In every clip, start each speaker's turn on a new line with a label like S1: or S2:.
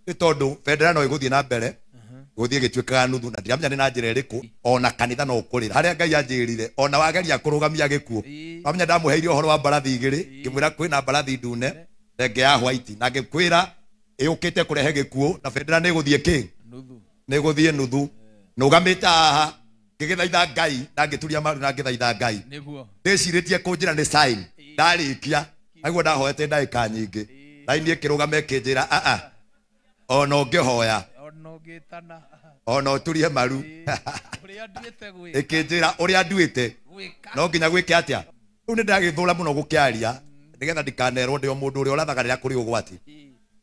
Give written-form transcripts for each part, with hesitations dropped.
S1: Nĩ tondũ bendera no ĩgũthiĩ na mbere gũthiĩ ĩgĩtuĩkaga nuthu na ndiramenya nĩ na njĩra ĩrĩkũ ona kanitha no ũkũrĩra harĩa Ngai anjĩrire ona wageria kũrũgamia gĩkuũ wamenya ndamũheire ũhoro wa mbarathi igĩrĩ ngĩmwĩra kwĩna mbarathi ndune thenge ya white na ngĩkwĩra ĩũkĩte kũrehe gĩkuũ na bendera nĩ ĩgũthiĩ kĩ nĩ ĩgũthiĩ nuthu nũgamĩte haha ngĩgĩthaitha Ngai na ngĩturia maru na ngĩthaitha Ngai ndĩcirĩtie kũnjĩra nĩ sign ndarĩkia aguo ndahoete ndagĩka nyingĩ raini ĩkĩrũgama ĩkĩnjĩra aa ona ũngĩhoya ona ũturie maru ĩkĩnjĩra ũrĩa nduĩte no nginya gwĩke atĩa rĩu nĩ ndagĩthũra mũno gũkĩaria nĩgetha ndikanerwo ndĩ o mũndũ ũrĩa ũrathaga rĩrĩa kũrĩ ũgwati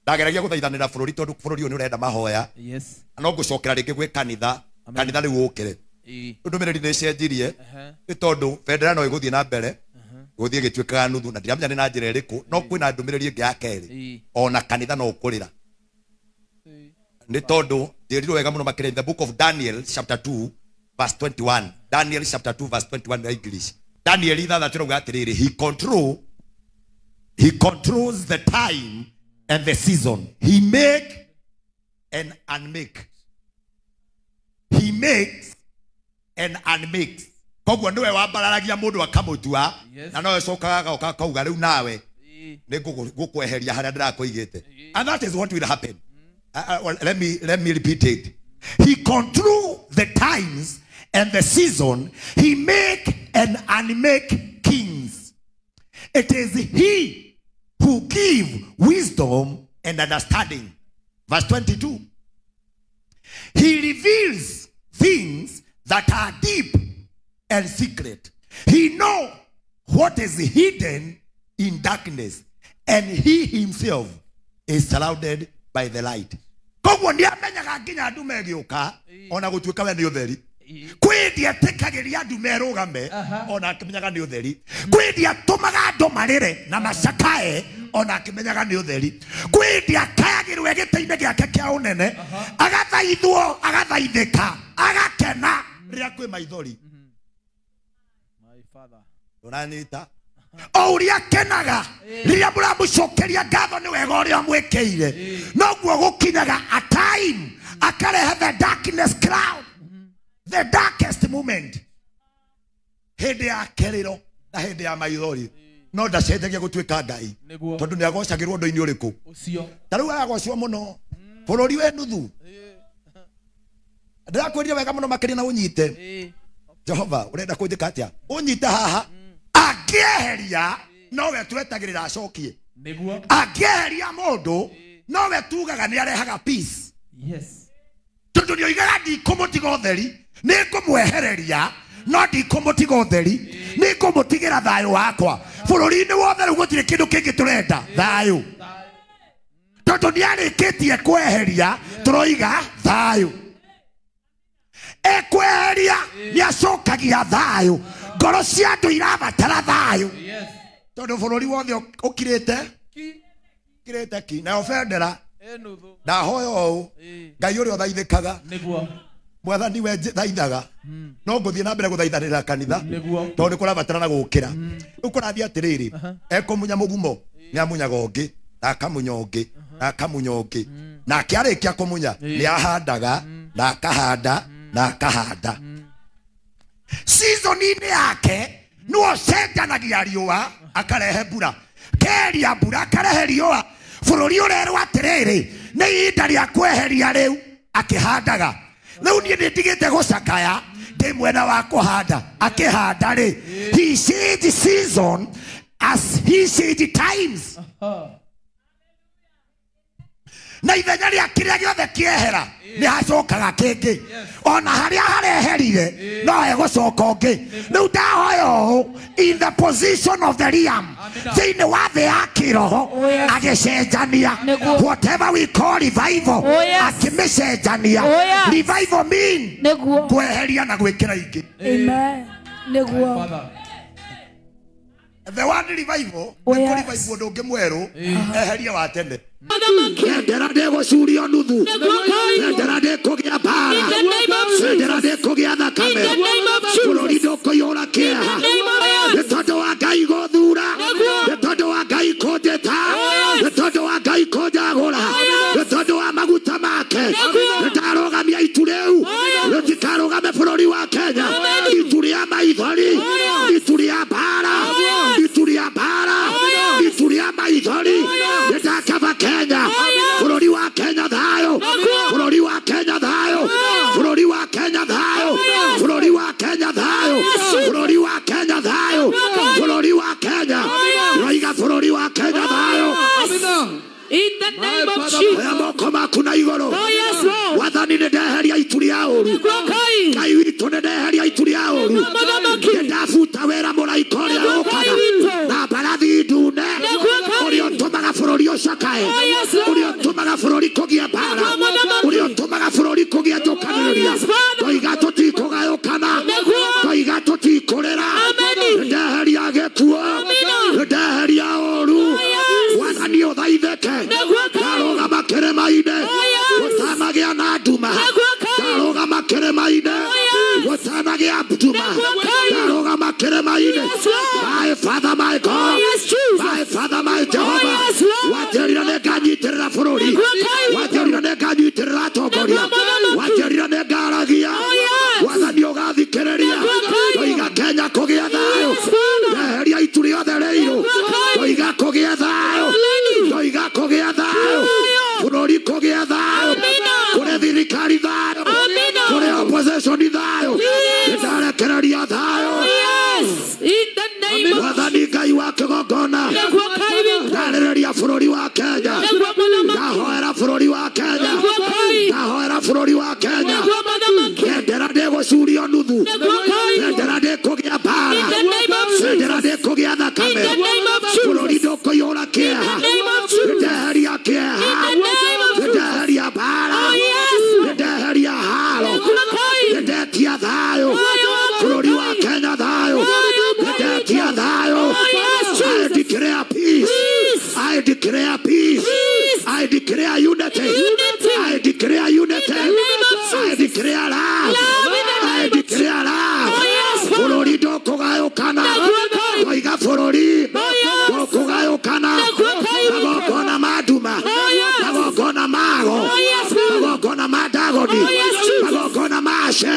S1: ndageragia gũthaithanĩra bũrũri tondũ bũrũri ũyũ nĩ ũrenda mahoya no ngũcokera rĩngĩ gwĩ kanitha kanitha rĩu ũkĩre ndũmĩrĩri nĩ ĩcenjirie nĩ tondũ bendera no ĩgũthiĩ na mbere gũthiĩ ĩgĩtuĩkaga nuthu na ndiramenya nĩ na njĩra ĩrĩkũ no kwĩna ndũmĩrĩri ĩngĩ ya kerĩ ona kanitha no ũkũrĩra nĩ tondũ njĩrirwo wega mũno makĩria in the book of Daniel chapter 2 verse 21 Daniel chapter 2 verse 21 na English Daniel ithathatũ rauga atĩrĩrĩ he controls the time and the season. He make and unmake. He makes and unmakes. Koguo niwe wambararagia mundu akamutua na nowe cokaga agoka akauga riu nawe nĩ ngũkweheria harĩa ndĩrakũigĩte. And that is what will happen. Well, let me repeat it. He control the times and the season. He make and unmake kings. It is he who give wisdom and understanding. Verse 22. He reveals things that are deep and secret. He knows what is hidden in darkness, and he himself is surrounded by the light. Koguo ndiamenyaga nginya ndume ĩgĩũka ona gũtuĩka we nĩ ũtheri. Kwĩ ndietĩkagĩria ndume ĩrũgame ona akĩmenyaga nĩ ũtheri. Kwĩ ndiatũmaga andũ marĩre na macakae ona akĩmenyaga nĩ ũtheri. Kwĩ ndiakayagĩrwo gĩtĩ-inĩ gĩake kĩa ũnene agathaithwo agathaithĩka agakena rĩrĩa kwĩ maithori. Ũranyita o ũrĩa akenaga rĩrĩa mũramũcokeria ngatho nĩ wega ũrĩa mwĩkĩire noguo gũkinyaga a time akarehe the darkness cloud, the darkest moment hĩndĩ ya kĩrĩro na hĩndĩ ya maithori no ndacenjagia gũtuĩka Ngai tondũ nĩ agocagĩrwo ũndũ-inĩ ũrĩkũ ta rĩu aragocwo mũno bũrũri we nuthu ndĩrakwĩrire wega mũno makĩria na ũnyite Jehova ũrenda kũnjĩka atĩa ũnyite haha angĩeheria nowe twetagĩrĩra acokie angĩeheria mũndũ nowe tugaga nĩ arehaga peace. Yes. Tondũ nĩoigaga ndikũmũtiga ũtheri nĩngũmwehereria no ndikũmũtiga ũtheri nĩngũmũtigĩra thayũ wakwa bũrũri-inĩ wothe rĩu gũtirĩ kĩndũ kĩngĩ tũrenda thayũ tondũ nĩarĩkĩtie kweheria tũroiga thayũ ekweheria nĩacokagia thayũ ngoro cia andũ irabatara thayũ tondũ bũrũri wothe ũkirĩte kirĩte ki nayo bendera ndahoya ũũ Ngai ũrĩa ũthaithĩkaga mwathani we thaithaga no ngũthiĩ na mbere gũthaithanĩra kanitha tondũ nĩ kũrabatarana gũkĩra rĩu kũrathiĩ atĩrĩrĩ ekũmunya mũgumo nĩ amunyaga ũngĩ na akamunya ũngĩ na akamunya ũngĩ nake arĩkia kũmunya nĩ ahandaga na akahanda na akahanda season-inĩ yake nĩwe ũcenjanagia riũa akarehe mbura keria mbura akarehe riũa bũrũri ũrerwo atĩrĩrĩ nĩ ihinda rĩa kweheria rĩu akĩhandaga rĩu niĩ nĩndigĩte gũcakaya ndĩ mwena wa kũhanda akĩhanda rĩ he sees the season as he sees the times na ithenya rĩa kĩrĩa gĩothe kĩehera nĩ hacokaga kĩngĩ ona harĩa hareherire no hegũcoka ũngĩ rĩu ndahoya ũũ in the position of the realm thĩinĩ wa thĩ ya kĩroho agĩcenjania whatever we call revival akĩmĩcenjania revival mean kweheria na gwĩkĩra ingĩ.
S2: Amen. Nĩguo
S1: the word revival nĩ revival ũndũ ũngĩ mwerũ eheria wa tene bendera ndĩgũcurio nuthu bendera ndĩkũgĩa mbara bendera ndĩkũgĩa thakame bũrũri ndũkũiyũra kĩeha nĩ tondũ wa Ngai gũthura nĩ tondũ wa Ngai kũnjĩta nĩ tondũ wa Ngai kũnjagũra nĩ tondũ wa wake. Nĩndarũgamia itu rĩu rĩtikarũgame bũrũri wa Kenya. Itu rĩa maithori, itu rĩa mbara, itu rĩa mbara, itu rĩa maithori. Nĩndakaba Kenya, bũrũri wa Kenya thayũ, bũrũri wa Kenya thayũ, bũrũri wa Kenya thayũ, bũrũri wa Kenya thayũ, bũrũri wa Kenya thayũ, bũrũri wa Kenya. Roiga bũrũri wa Kenya thayũ.
S2: In the name of Jesus.
S1: Oya moko maku na igũrũ.
S2: Oh yes, Lord.
S1: Wathani nĩndeheria itu rĩa ũru. Ngai witũ nĩndeheria itu rĩa ũru. Nĩndabuta wĩra mũraika ũrĩa ũkaga na mbarathi ndune, ũrĩa ũtũmaga bũrũri ũcakae, ũrĩa ũtũmaga bũrũri kũgĩa mbara, ũrĩa ũtũmaga bũrũri kũgĩa njũkanĩrĩria. Toiga tũtikũgayũkana, toiga tũtikũrĩra. Nĩndeheria gĩkuũ, nĩndeheria ũru. Wathani ũthaithĩke. Ndarũgama kĩrĩma-inĩ gũtanagĩa na nduma. Ndarũgama kĩrĩma-inĩ gũtanagĩa nduma. Ndarũgama kĩrĩma-inĩ. My Father, my God, my Father, my Jehovah. Wanjĩrire nĩnganyitĩrĩra bũrũri, wanjĩrire nĩnganyitĩrĩra atongoria, wanjĩrire nĩngaragia. Wathani ũgathikĩrĩria. Toiga Kenya kũgĩa thayũ. Ndeheria itu rĩothe rĩirũ. Toiga kũgĩa thayũ. Toiga kũgĩa thayũ. Bũrũri kũgĩa thayũ. Kũrĩ thirikari thayũ. Kũrĩ opposition thayũ. Nĩndarekereria thayũ. Wathani Ngai wa kĩgongona, ndarĩrĩria bũrũri wa Kenya, ndahoera bũrũri wa Kenya, ndahoera bũrũri wa Kenya. Bendera ndĩgũcurio nuthu, bendera ndĩkũgĩa mbara, bendera ndĩkũgĩa thakame. Bũrũri ndũkũiyũra kĩeha. Nĩndeheria kĩeha, nĩndeheria mbara, nĩndeheria haro, nĩndetia thayũ. Bũrũri wa Kenya thayũ, nĩndetia thayũ. I declare peace. I declare peace. I declare unity. I declare unity. I declare love. I declare love. Bũrũri ndũkũgayũkana. Toiga bũrũri ndũkũgayũkana. Magongona ma nduma, magongona ma ago, magongona ma ndagoni, magongona ma ace.